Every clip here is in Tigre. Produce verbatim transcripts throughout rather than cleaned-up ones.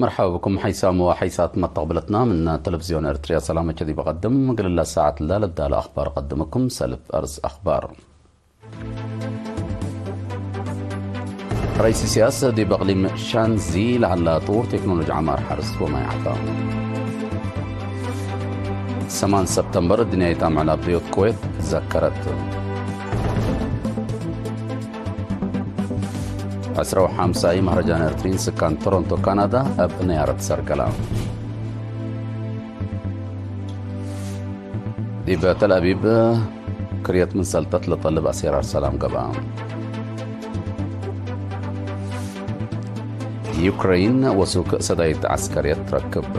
መርሐባ ብኩም ሐይሳም ወሐይሳት መተቅብለትና ምን ተለቪዝዮን ኤርትርያ ሰላመቼ ዲብ አቀድም። እግል እለ ሰዓት ለልዳለ አኽባር ቀድምኩም ሰልፍ አርስ አኽባር። ረኢስ ኢሳያስ ዲብ አቅሊም ሻንዚ ለሀላ ጥዉር ቴክኖሎጂ ዐማር ሐርስ ወማይ ዐፋ። ሰማን ሰብተምበር፣ እድንያይት አምዕል አብዮት ኩዌት ዘከረት። ዕስራ ወሐምሳይ መህረጃን ኤርትሪን ስካን ቶሮንቶ ካናዳ እብ ነያረት ሰርገላ። ዲብ ተልአቢብ ክርየት ምን ሰልጠት ለጠልብ አሴራር ሰላም ገብአ። ዩክረይን ወሱክ ሰዳይት ዐስከርየት ትረክብ።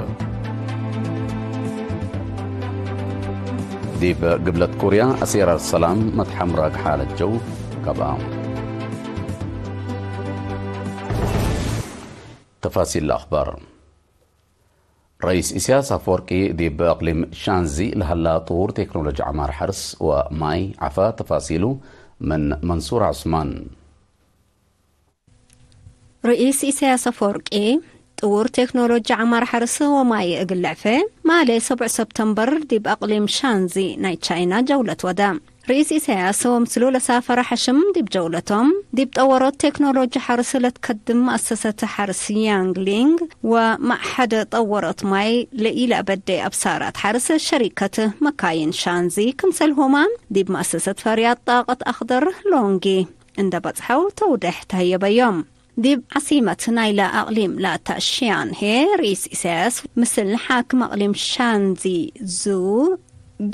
ዲብ ግብለት ኮርያ አሴራር ሰላም መትሐምራግ ሓለት ጀው ገብአ። ተፋሲል ለአኽባር። ረኢስ ኢሳያስ አፈወርቂ ዲብ አቅሊም ሻንዚ ለሀላ ጥዉር ቴክኖሎጂ ዐማር ሐርስ ወማይ ዐፋ። ተፋሲሉ ምን መንሱር ዑስማን። ርኢስ ኢሳያስ አፈወርቂ፣ ጥዉር ቴክኖሎጂ ዐማር ሐርስ ወማይ እግል ልዕፌ፣ ማሌ ሰብዕ ሰብተምበር ዲብ አቅሊም ሻንዚ ናይ ቻይና ጀውለት ወደ። ርኢስ ኢሳያስ ወምስሉ ለሳፈረ ሐሽም ዲብ ጀውለቶም፣ ዲብ ጠወሮት ቴክኖሎጂ ሐርስ ለትከድም መአሰሰት ሐርስ ያንግሊንግ ወመዕሐድ ጠወሮት ማይ ለኢለአበዴ አብሳራት ሐርስ ሸሪከት መካይን ሻንዚ ክምሰልሁመ፣ ዲብ መአሰሰት ፈርያት ጣቀት አክደር ሎንጊ እንደ በጽሐው ተውዴሕ ተህየበዮም። ዲብ ዐሲመት ናይለ አቅሊም ላታ ሺያን ህዬ፣ ርኢስ ኢሳያስ ምስል ሓክም አቅሊም ሻንዚ ዙ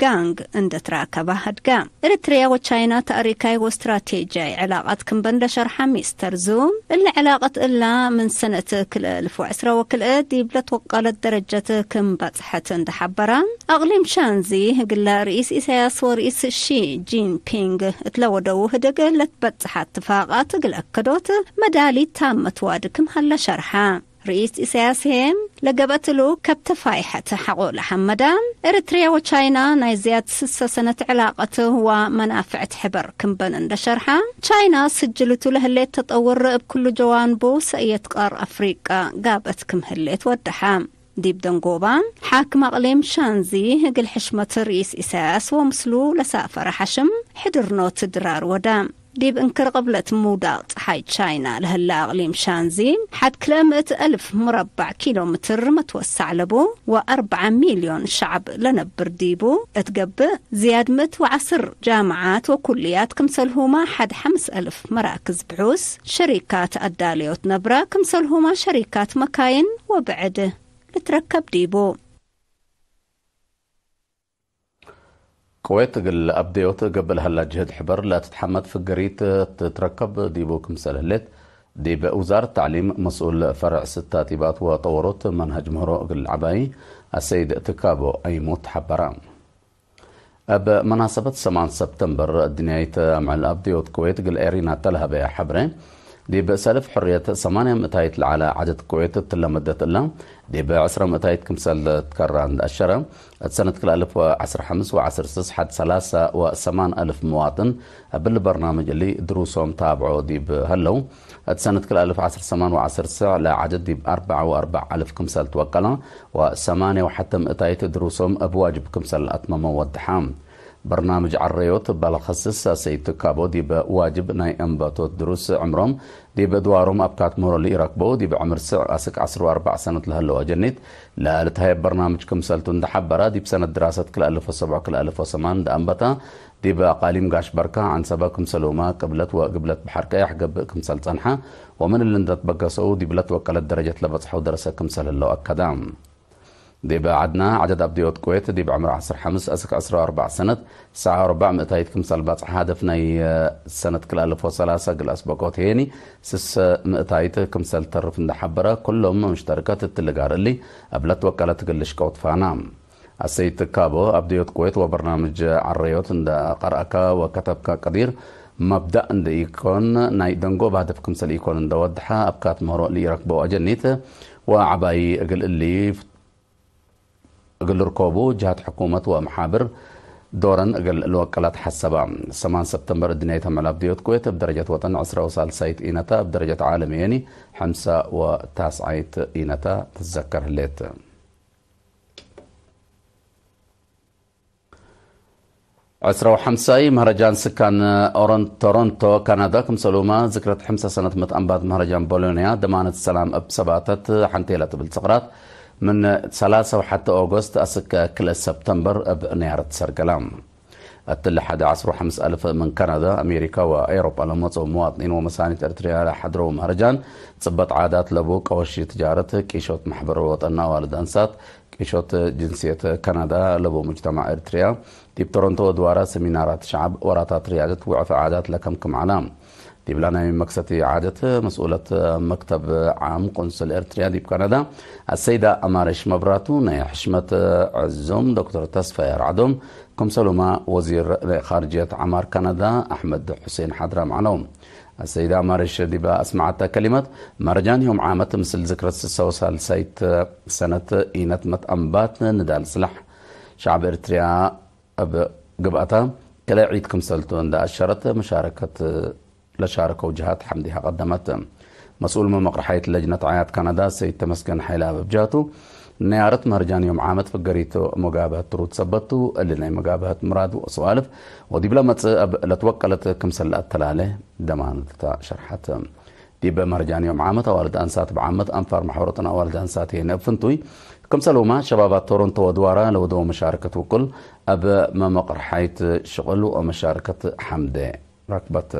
ጋንግ እንደ ትራከበ ሀድገ። ኤረትርያ ወቻይና ታሪካይ ወስትራቴጂያይ ዕላቀት ክም በን ለሸርሐ ሚስተር ዙ፣ እለ ዕላቀት እላ ምን ሰነት ክልኤ አልፍ ወዕስራ ወክልኤ ዲብ ለትወቀለት ደረጀት ክም በጽሐት እንደ ሐበረ፣ አቅሊም ሻንዚ እግለ ርኢስ ኢሳያስ ወርኢስ ሺ ጂንፒንግ እት ለወደው ህድግ ለትበጽሐ እትፋቃት እግል አከዶት መዳሊት ታመት ዋድ ክም ሀለ ሸርሐ። ርኢስ ኢሳያስ ህዬ፣ ለገብአት እሉ ከብት ፋይሐት ሐቆ ለሐመደ፣ ኤረትርያ ወቻይና ናይ ዝያድ ስሰ ሰነት ዕላቀት ወመናፍዕት ሕበር ክም በን እንደ ሸርሐ፣ ቻይና ስጅልቱ ለህሌት ተጠውር እብ ክሉ ጀዋንቡ ሰእየት ቃር አፍሪቃ ጋበት ክም ህሌት ወደሐ። ዲብ ደንጎባ፣ ሓክም አቅሊም ሻንዚ እግል ሕሽመት ርኢስ ኢሳያስ ወምስሉ ለሳፈረ ሐሽም ሕድርኖት ድራር ወደ። ዲብ እንክር ቅብለት ምውዳቅ ጸሓይ ቻይና ለህለ አቅሊም ሻንዚ፣ ሐድ ክልኤ ምእት አልፍ ሙረባዕ ኪሎ ምትር መትወሳዕ ለቡ ወአርበዐ ሚልዮን ሸዐብ ለነብር ዲቡ እት ገብእ፣ ዝያድ ምእት ወዐስር ጃምዓት ወኩልያት ክምሰልሁመ ሐድ ሐምስ አልፍ መራክዝ ብሑስ፣ ሸሪካት አዳለዮት ነብረ ክምሰልሁመ ሸሪካት መካይን ወብዕድ ልትረከብ ዲቡ። ኩዌት እግል አብደዮት ገብእ ለሀላ ጅህድ ሕበር ለትትሐመድ ፍገሪት ትትረከብ ዲቡ ክምሰል ህሌት፣ ዲብ ውዛረት ተዕሊም መስኡል ፈርዕ ስታቲባት ወጠወሮት መንሀጅ ምህሮ እግል ዐባይ አሰይድ ትካቦ አይሙት ሐበረ። እብ መናሰበት ሰማን ሰብተምበር፣ እድንያይት አምዕል አብድዮት ኩዌት እግል ኤሪና ተለሀበ ሐብሬ፣ ዲብ ሰልፍ ሕርየት ሰማንያ ምእታይት ለዐለ ዐደድ ኩዌት እትለ መደት እለ፣ ዲብ ዕስረ ምእታይት ክምሰል ትከራ እንደ አሸረ፣ እት ሰነት ክልኤ አልፍ ወዐስር ሐምስ ወዐስር ስስ ሐድ ሰላሰ ወሰማን አልፍ መዋጥን እብል በርናምጅ እሊ ድሩሶም ታብዖ ዲብ ሀለው፣ እት ሰነት ክልኤ አልፍ ዐስር ሰማን ወዐስር ስዕ ለዐደድ ዲብ አርበዕ ወአርበዕ አልፍ ክምሰል ትወቀለ፣ ወሰማንያ ወሐተ ምእታይት ድሩሶም እብ ዋጅብ ክምሰል አትመመው ወደሐ። በርናምጅ ዐረዮት እበ ለከስስ አሰይድ ትካቦ፣ ዲብ ዋጅብ ናይ አንበቶት ድሩስ ዕምሮም ዲብ ድዋሮም አብካት ምህሮ ለኢረክበው፣ ዲብ ዕምር ስዕ አስክ ዐስር ወአርበዕ ሰነት ለሀለው አጀኒት ለልትሀየብ በርናምጅ ክምሰልቱ እንደ ሐበረ፣ ዲብ ሰነት ድራሰት ክልኤ አልፍ ወሰብዕ ክልኤ አልፍ ወሰማን እንደ አንበተ፣ ዲብ አቃሊም ጋሽ በርካ፣ ዐንሰበ፣ ክምሰልሁመ ቅብለት ወግብለት በሐር ቀያሕ ገብእ ክምሰል ጸንሐ፣ ወምን እሊ እንደ ትበገሰው ዲብ ለትወቀለት ደረጀት ለበጽሐው ደረሰ ክምሰል ህለው አከደ። ዲብ ዐድነ፣ ዐደድ አብድዮት ኩዌት ዲብ ዕምር ዐስር ሐምስ አስክ ዐስር ወአርበዕ ሰነት፣ ሰዓ ወአርበዕ ምእታይት ክምሰል ባጽሐ፣ ሀደፍ ናይ ሰነት ክልኤ አልፍ ወሰላሰ እግል አስበቆት ሄኒ፣ ስሰ ምእታይት ክምሰል ተርፍ እንደ ሐበረ፣ ኩሎም ሙሽተርከት እትሊ ጋር እሊ እብ ለትወቀለት እግል ልሽቀው ትፋና። አሰይድ ትካቦ፣ አብድዮት ኩዌት ወበርናምጅ ዐረዮት እንደ ቀርአከ ወከተብከ ቀዲር መብዳእ እንደ ኢኮን፣ ናይ ደንጎብ ሀደፍ ክምሰል ኢኮን እንደ ወድሐ፣ አብካት ምህሮ ለኢረክበው አጀኒት ወዐባይ እግል እሊ እግል ልርኮቡ ጅሃት ሕኩመት ወመሓብር ዶረን እግል ልወቀላት ሐሰባ። ሰማን ሰብተምበር እድንያይት አምዕል አብድዮት ኩዌት እብ ደረጀት ወጠን ዕስራ ወሳልሳይት ኢነታ፣ እብ ደረጀት ዓለም የኒ ሕምሳ ወታስዓይት ኢነታ ትዘከር ህሌት። ዕስራ ወሐምሳይ መህረጃን ስካን ኦሮን-፣ ቶሮንቶ ካናዳ፣ ክምሰሉማ ዝክረት ሕምሳ ሰነት መትአንባት መህረጃን ቦሎንያ ደማነት ሰላም እብ ሰባተት ሐንቴ ለትብል ጽቅራት ምን ሰላሳ ወሐተ ኦገስት አስክ ክልኤ ሰብተምበር እብ ነያረት ሰርገላ። እትሊ ሐደ ዐስር ወሐምስ አልፍ ምን ካናዳ፣ አሜሪካ ወኤውሮጳ ለመጽኡ መዋጥኒን ወመሳኒት ኤርትርያ ለሐድረው መህረጃን፣ ጽበጥ ዓዳት ለቡ፣ ቀወሺ ትጃረት፣ ቂሾት ማሕበር ወጠን አዋልድ አንሳት፣ ቂሾት ጅንስየት ካናዳ ለቡ ሙጅተማዕ ኤርትርያ፣ ዲብ ቶሮንቶ ወድዋራ ሰሚናራት ሸዐብ፣ ወራታት ርያደት ወዕፍ ዓዳት ለከምክም ዐላ። ዲብላ ናይ መክሰቲ ዓደት መስኡለት መክተብ ዓም ቁንስል ኤርትርያ ዲብ ካናዳ አሰይዳ አማረሽ መብራቱ፣ ናይ ሕሽመት ዕዙም ዶክተር ተስፋዬ ራዕዶም፣ ክምሰሉማ ወዚር ናይ ኻርጅየት ዐማር ካናዳ አሕመድ ሑሴን ሓድራም ዐለው። አሰይዳ አማረሽ ዲብ አስመዐተ ከሊመት፣ መህረጃን ዮም ዓመት ምስል ዝክረት ስሳ ወሳልሳይት ሰነት ኢነት መትአንባት ንዳል ስላሕ ሸዕብ ኤርትርያ እብ ግብአታ፣ ክልኤ ዒድ ክምሰልቱ እንደ አሸረት፣ መሻረከት ለሻረከው ጀሃት ሐምዲሃ ቀደመት። መስኡል መመቅርሐይት ለጅነት ዓያት ካናዳ ሰይድ ተመስገን ሐይለአብ እብ ጀህቱ፣ ነያረት መህርጃን ዮም ዓመት ፍገሪት መጋብሀት ትሩድ ሰበት ቱ፣ እሊ ናይ መጋብሀት ምራድ ወሰዋልፍ ወዲብለ መጽእ እብ ለትወቀለት ክምሰል ለአተላሌ ደማነትታ ሸርሐት። ዲብ መህርጃን ዮም ዓመት አዋልድ አንሳት ብዓመት አንፋር ማሕበሮትን አዋልድ አንሳት ህዬ እብ ፍንቱይ፣ ክምሰልሁመ ሸባባት ቶሮንቶ ወድዋራ ለወደው መሻረከት ውቁል እብ መመቅርሐይት ሽቁል ወመሻረከት ሐምዴ ረክበት።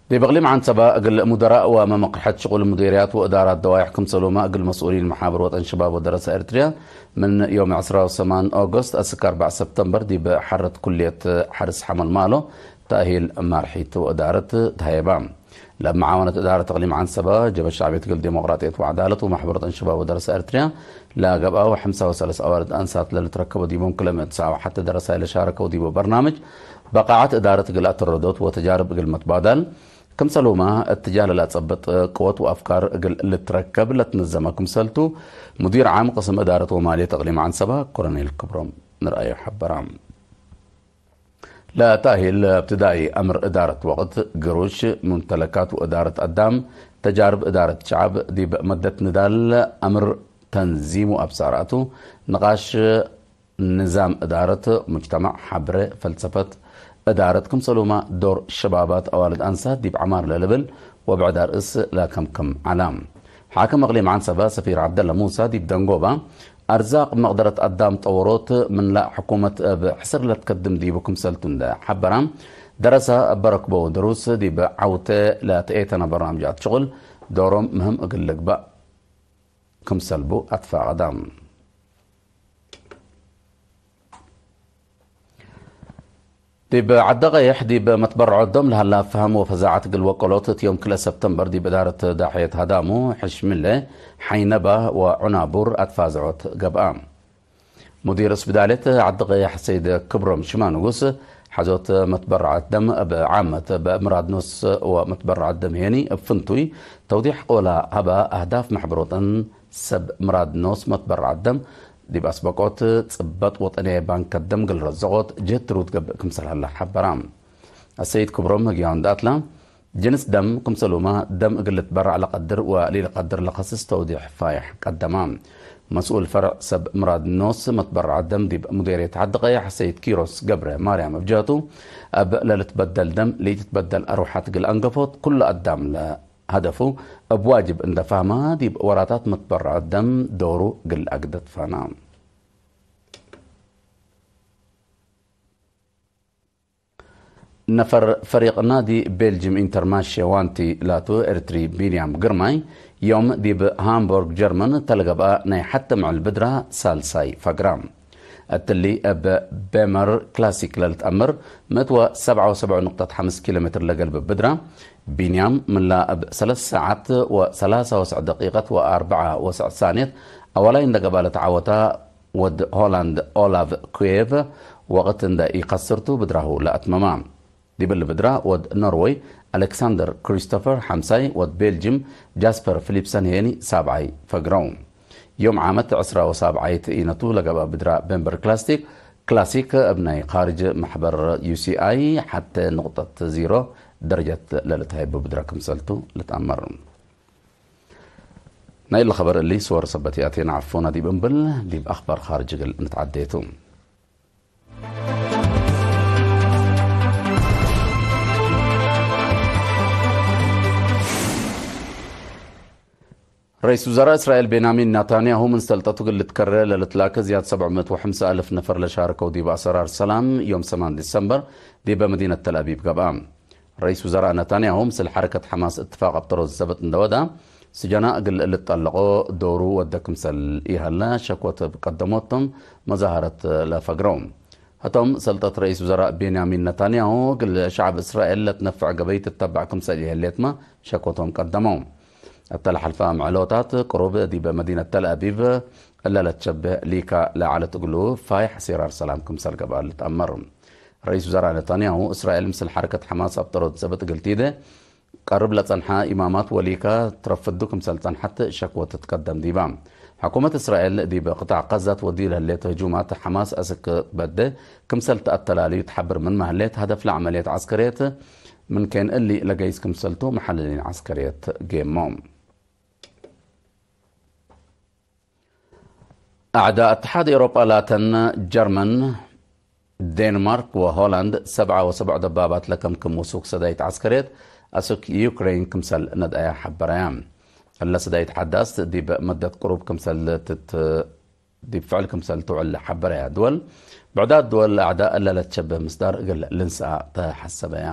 ዲብ እቅሊም ዐንሰበ እግል ሙደራእ ወመመቅርሐት ሽቁል ሙዲርያት ወእዳራት ደዋይሕ ክምሰልሁመ እግል መስኡሊን መሓብር ወጠን ሸባብ ወደረሰ ኤርትርያ ምን ዮም ዕስራ ወሰማን ኦገስት አስክ አርበዕ ሰብተምበር ዲብ ሐረት ኩልየት ሐርስ ሐመልማሎ ተእሂል ማርሒት ወእዳረት ተሀየባ። ለመዓወነት እዳረት እቅሊም ዐንሰበ፣ ጀብሀት ሸዕብየት እግል ዲሞቅራጥየት ወዐዳለት ወመሕበሮት አንሸባብ ወደረሰ ኤርትርያ ለገብአው ሐምሳ ወሰለስ አዋልድ አንሳት ለልትረከበ ዲቦም ክለ ምእት ሰዕ ወሐተ ደረሳይ ለሻረከው ዲቡ በርናምጅ፣ በቃዐት እዳረት እግል አተረዶት ወተጃርብ እግል መትባዳል፣ ክምሰልሁመ እትጃህ ለለአጸብጥ ቅወት ወአፍካር እግል ልትረከብ ለትነዘመ ክምሰልቱ፣ ሙዲር ዓም ቅስም እዳረት ወማልየት እቅሊም ዐንሰበ ኮሎኔል ክብሮም ንርአዮ ሐበራ። ለተእሂል እብትዳኢ አምር እዳረት ወቅት፣ ግሩሽ፣ ሙምተለካት ወእዳረት አዳም፣ ተጃርብ እዳረት ሸዐብ፣ ዲብ መደት ንዳል አምር ተንዚም ወአብሳራቱ፣ ንቃሽ ንዛም እዳረት ሙጅተማዕ፣ ሐብሬ፣ ፈልሰፈት እዳረት ክምሰልሁመ ዶር ሸባባት አዋልድ አንሳት ዲብ ዐማር ለልብል ወብዕድ አርእስ ለከምክም ዐላ። ሓክም እቅሊም ዐንሰበ ሰፊር ዐብደለ ሙሳ ዲብ ደንጎባ፣ አርዛቅ መቅደረት አዳም ጠወሮት ምንላእ ሕኩመት እብ ሕስር ለትከድም ዲቡ ክምሰልቱ እንዴ ሐበራ፣ ደረሰ እበ ረክበው ድሩስ ዲብ ዐውቴ ለተኤተነ በርናምጃት ሽቁል ዶሮም ምህም እግል ልግበእ ክምሰል ቡ አትፋቀዳ። ዲብ ዐደ ቀይሕ ዲብ መትበረዖት ደም ለሀላ ፈሀም ወፈዛዐት እግል ወቀሎት፣ እት ዮም ክልኤ ሰብተምበር ዲብ እዳረት ዳሕየት ሀዳሙ ሕሽምለ ሐይነባ ወዑናቡር አትፋዝዖት ገብአ። ሙዲር እስብዳሌት ዐደ ቀይሕ ሰይድ ክብሮም ሽማ ንጉስ፣ ሐዞት መትበረዐት ደም እብ ዓመት እብ ምራድ ኖስ ወመትበረዐት ደም ሄኒ እብ ፍንቱይ ተውዲሕ ቆላ ሀበ፣ አህዳፍ መሕበር ወጠን ሰብ ምራድ ኖስ መትበረዐት ደም ዲብ አስበቆት ጽበጥ ወጠንየ ባንከት ደም እግል ረዘቆት ጅህት ትሩድ ገብእ ክምሰል ሀለ ሐበራ። አሰይድ ክብሮም ህግያው እንደ አትላ፣ ጅንስ ደም ክምሰልሁመ ደም እግል ልትበረዕ ለቀድር ወለኢልቀድር ለከስስ ተውዲሕ ፋይሕ ቀደማ። መስኡል ፈርዕ ሰብ ምራድ ኖስ መትበረዐት ደም ዲብ ሙዴርየት ዐዲ ቀየሕ ሰይድ ኪሮስ ገብረ ማርያም እብ ጀህቱ፣ እብ ለልትበደል ደም ለኢትትበደል አርወሐት እግል አንገፎት ኩሉ አዳም ለ ሀደፉ እብ ዋጅብ እንደ ፋህመ፣ ዲብ ወራታት መትበረዐት ደም ዶሩ እግል አግደት ፋና። ነፈር ፈሪቅ ናዲ ቤልጅም ኢንተርማሼ ዋንቲ ላቱ ኤርትሪ ቢንያም ግርማይ፣ ዮም ዲብ ሃምቦርግ ጀርመን ተለገብአ ናይ ሐተ ምዕል ብድራ ሳልሳይ ፈግራ። እትሊ እብ ቤመር ክላሲክ ለልትአምር፣ ምእት ወሰብዓ ወሰብዑ ንቅጠት ሐምስ ኪሎ ሜትር ለገልብ ብድራ፣ ቢንያም ምላ እብ ሰለስ ሰዓት ወሰላሳ ወሰዕ ደቂቀት ወአርበዓ ወሰዕ ሳንየት አወላይ እንደ ገብአ ለተዓወታ ወድ ሆላንድ ኦላቭ ኩዬቭ ወቅት እንደ ኢከስርቱ ብድራሁ ለአትመማ። ዲብሊ ብድራ ወድ ኖርወይ አሌክሳንደር ክሪስቶፈር ሐምሳይ፣ ወድ ቤልጅም ጃስፐር ፊሊፕሰን ሄኒ ሳብዓይ ፈግረው። ዮም ዓመት ዕስራ ወሳብዓይት ኢነቱ ለገብአ ብድራ ቤምበር ክላስቲክ፣ ክላሲክ እብ ናይ ካርጅ መሕበር ዩ ሲ ኣይ ሐቴ ንቅጠት ዚሮ ደረጀት ለልትሀይቡ ብድረ ክምሰልቱ ልትአመር። ናይ እሊ ኸበር እሊ ስወር ሰበት ይአቴነ ዐፎና ዲብ እምብል፣ ዲብ አኽባር ካርጅ እግል ንትዐዴ ቱ። ረኢስ ውዘራእ እስራኤል ቤንያሚን ናታንያሁ ምን ሰልጠቱ እግል ልትከረ ለልትላከ ዝያድ ሰብዕ ምእት ወሐምሳ አልፍ ነፈር ለሻርከው ዲብ አሰራር ሰላም ዮም ሰማን ዲሰምበር ዲበ መዲነት ተልአቢብ ገብአ። ረኢስ ውዘራእ ናታንያሁ ምስል ሐረከት ሐማስ እትፋቅ አብጠሮት ዘብጥ እንደ ወዳ፣ ስጀና እግል ልትጠለቆ ዶሩ ወደ ክምሰል ኢሀለ ሸኮት እብ ቀደሞቶም መዛሀረት ለፈግረው። ህቶም ሰልጠት ረኢስ ውዘራእ ቤንያሚን ነታንያሁ እግል ሸዐብ እስራኤል ለትነፈዕ ገበይ ትተበዕ ክምሰል ኢሀሌትመ ሸኮቶም ቀደመው። እተ ለሐልፈ አምዕሎታት ቅሩብ ዲበ መዲነት ተልአቢብ እለ ለትሸብህ ሊካ ለዐለት እግሉ ፋይሕ አሴራር ሰላም ክምሰል ገብአ ልትአመር። ረኢስ ውዘራእ ነታንያሁ፣ እስራኤል ምስል ሐረከት ሐማስ አብጠሮት ዘብጥ እግል ቲዴ ቀርብ ለጸንሐ ኢማማት ወሊካ ትረፍዱ ክምሰል ጸንሐት ሸክወ ትትቀደም ዲባ። ሕኩመት እስራኤል ዲብ ቅጣዕ ቀዛት ወዲ ለህሌት ህጁማት ሐማስ አስክ በደ ክምሰል ተአተላልዩ ትሐብር ምንመ ህሌት፣ ሀደፍ ለዐመልየት ዐስከርየት ምን ኬን እሊ ለገይስ ክምሰልቱ መሐልሊን ዐስከርየት ጌሞ። አዕዳእ እትሓድ ኤውሮጳ ላተን ጀርመን፣ ዴንማርክ ወሆላንድ ሰብዓ ወሰብዕ ደባባት ለከምክም ውሱክ ሰዳይት ዐስከርየት አስክ ዩክሬን ክምሰል ነድአያ ሐበረያ። እለ ሰዳይት ሐዳስ ዲብ መደት ቅሩብ ክምሰል ትት-፣ ዲብ ፍዕል ክምሰል ትውዕል ሐበረያ። ድወል፣ ብዕዳት ድወል አዕዳእ እለ ለትሸብህ ምስዳር እግል ልንስአ ተሐሰበያ።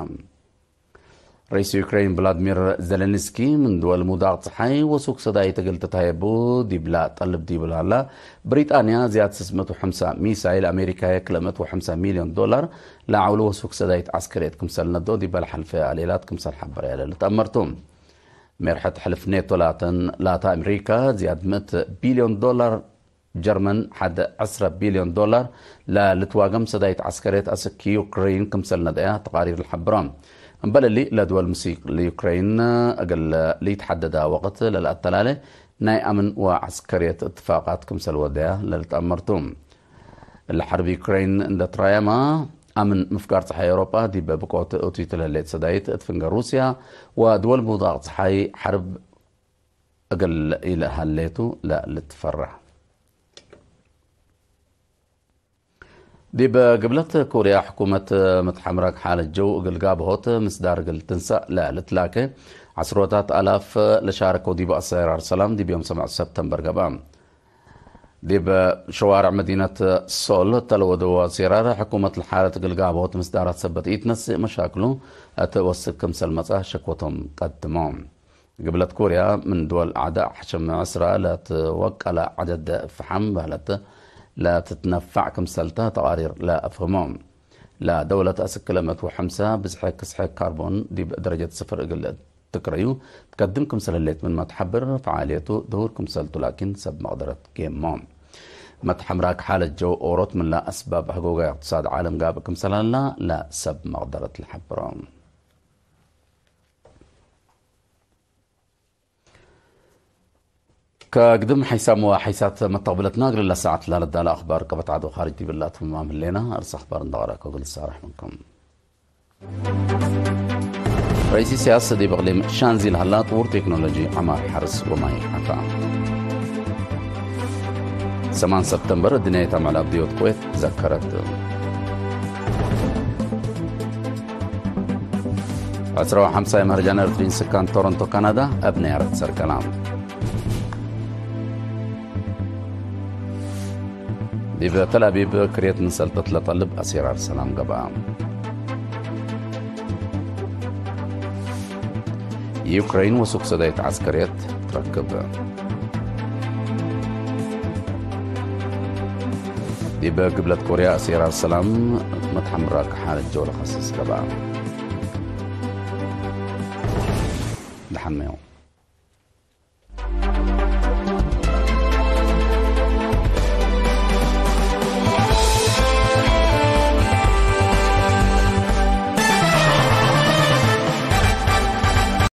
ረኢስ ዩክሬን ቭላድሚር ዜሌንስኪ፣ ምን ድወል ሙዳቅ ጸሓይ ወሱክ ሰዳይት እግል ትትሀየቡ ዲብላ ጠልብ ዲቡ ለሀላ፣ ብሪጣንያ ዝያድ ስስ ምእት ወሐምሳ ሚሳይል አሜሪካየ ክልኤ ምእት ወሐምሳ ሚልዮን ዶላር ለዐውሉ ወሱክ ሰዳይት ዐስከርየት ክምሰል ነዶ ዲበ ለሐልፈ አሌላት ክምሰል ሐበረያ ለልትአመርቱ። ሜርሐት ሕልፍ ኔቶ ላተን ላተ አሜሪካ ዝያድ ምእት ቢልዮን ዶላር ጀርመን ሐድ ዕስረ ቢልዮን ዶላር ለልትዋገም ሰዳይት ዐስከርየት አስክ ዩክሬን ክምሰል ነድአያ ተቃሪር ለሐብሮ። እምበል እሊ፣ ለድወል ምስል ዩክሬን እግል ለኢትሐደዳ ወቅት ለለአተላሌ ናይ አምን ወዐስከርየት እትፋቃት ክምሰል ወደያ ለልትአመርቱ። እለ ሐርብ ዩክሬን እንደ ትራየማ፣ አምን ምፍጋር ጸሓይ ኤውሮጳ ዲብ ብቆት እቱ ትለሌት ሰዳይት እት ፍንገር ሩስያ ወድወል ሙዳቅ ጸሓይ ሐርብ እግል ኢለሀሌቱ ለልትፈረህ። ዲብ ግብለት ኮርያ፣ ሕኩመት መትሐምራግ ሓለት ጀው እግል ጋብሆት ምስዳር እግል ትንሳእ ለልትላኬ ዐስሮታት አላፍ ለሻረከው ዲብ አሰራር ሰላም ዲብ ዮም ሰብዕ ሰብተምበር ገብአ። ዲብ ሸዋርዕ መዲነት ሶል ተለወደው አሰራር ሕኩመት ለሓለት እግል ጋብሆት ምስዳራት ሰበት ኢትነስእ መሻክሉ እት ወስክ ክምሰል መጽአ ሸኮቶም ቀድሞ። ግብለት ኮርያ ምን ድወል አዕዳእ ሐሸም ዕስራ ለትወቀለ ዐደድ ፈሐም በህለት ለትትነፋዕ ክምሰልተ ተቃሪር ለአፍህሞ። ለደውለት አስክ ክልኤ ምእት ወሐምሳ ብዝሐ ክስሐ ካርቦን ዲብ ደረጀት ስፍር እግል ትክረዩ ትቀድም ክምሰል ህሌት ምንመ ተሐብር፣ ፈዓልየቱ ድሁር ክምሰልቱ ላኪን ሰብ መቅደረት ጌሞ። መትሐምራግ ሓለት ጀው ኦሮት ምንላ አስባብ አህጎጋይ እቅትሳድ ዓለም ጋብእ ክምሰል ሀላ ለሰብ መቅደረት ለሐብሮ። ከግድም ሐይሳም ወሐይሳት መተቅብለትና እግል ለሰዓት ላለዳለ አኽባር ቀበት ዐዶ ካርጅ ዲብላ ትማም ህሌና። አርስ አኽባር እንደቀረከ እግል ሳረሕ ምንኩም። ረኢስ ኢሳያስ ዲብ እቅሊም ሻንዚ ለሀላ ጥውር ቴክኖሎጂ ዐማር ሐርስ ወማይ ሐፋ። ሰማን ሰብተምበር፣ እድንያይት አምዕል አብድዮት ኩዌት ዘከረት። ዕስራ ወሐምሳይ መህረጃን ኤረትርዪን ስካን ቶሮንቶ ካናዳ እብ ነያረት ሰርቀላ። ዲብ ተል አቢብ ክርየት ምን ሰልጠት ለጠልብ አሴራር ሰላም ገብአ። ዩክረይን ወሱክ ሰዳይት ዐስከርየት ትረክብ። ዲብ ግብለት ኮርያ አሴራር ሰላም መትሐምራ ከሓለት ጀው ለከስስ ገብአ። ደሐን መዩ።